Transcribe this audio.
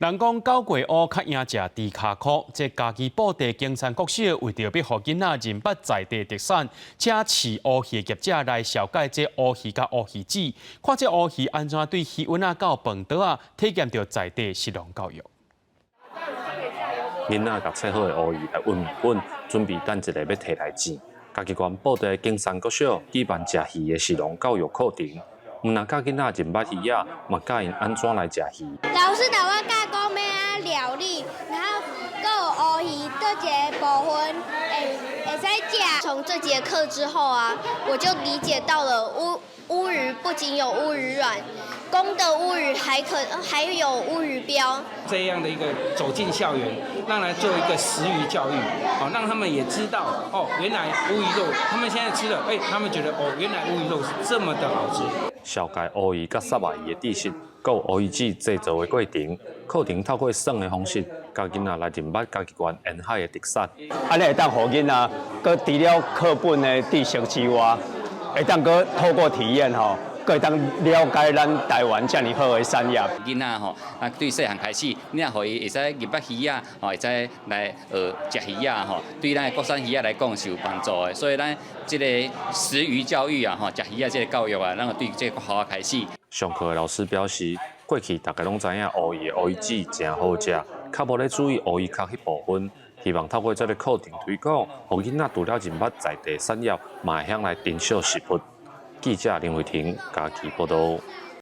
人講九月烏較贏食豬跤箍，這嘉義布袋景山國小為著欲予囡仔認捌在地特產，請飼烏魚業者來紹介這烏魚佮烏魚子，看這烏魚按怎對魚塭仔到飯桌仔，體驗著在地食農教育。囡仔共切好的烏魚來勻麵粉，準備等一下欲提來煎。嘉義縣布袋景山國小舉辦食魚的食農教育課程，毋但教囡仔認捌魚仔，嘛教𪜶按怎來食魚。老師帶我教講欲按怎料理，然後閣有烏魚佗一個部分會會使食。從這節課之後啊，我就理解到了烏魚不僅有烏魚卵，公的烏魚還有烏魚鰾。這樣的一個走進校園，讓來做一個食魚教育，好讓他們也知道哦，原來烏魚肉，他們現在吃了，哎，他們覺得哦，原來烏魚肉是這麼的好吃。紹介烏魚佮虱目魚的知識，閣有烏魚子製作的過程。課程透過耍的方式，教囡仔來認捌嘉義縣沿海的特產。按呢會當予囡仔，閣除了課本的知識之外，會當閣透過體驗吼，閣會當了解咱台灣遮爾好的產業。囡仔吼，啊對細漢開始，你若予伊會使認捌魚仔，吼會使來學食魚仔吼，對咱的國產魚仔來講是有幫助的。所以咱這個食魚教育啊，吼食魚仔這個教育啊，咱對這個國校開始。上課的老師表示，過去大家攏知影烏魚的烏魚子誠好食，較無咧注意烏魚殼彼部分。希望透過這個課程推廣，予囡仔除了認捌在地產業，嘛會曉來珍惜食物。記者林慧婷嘉義報道。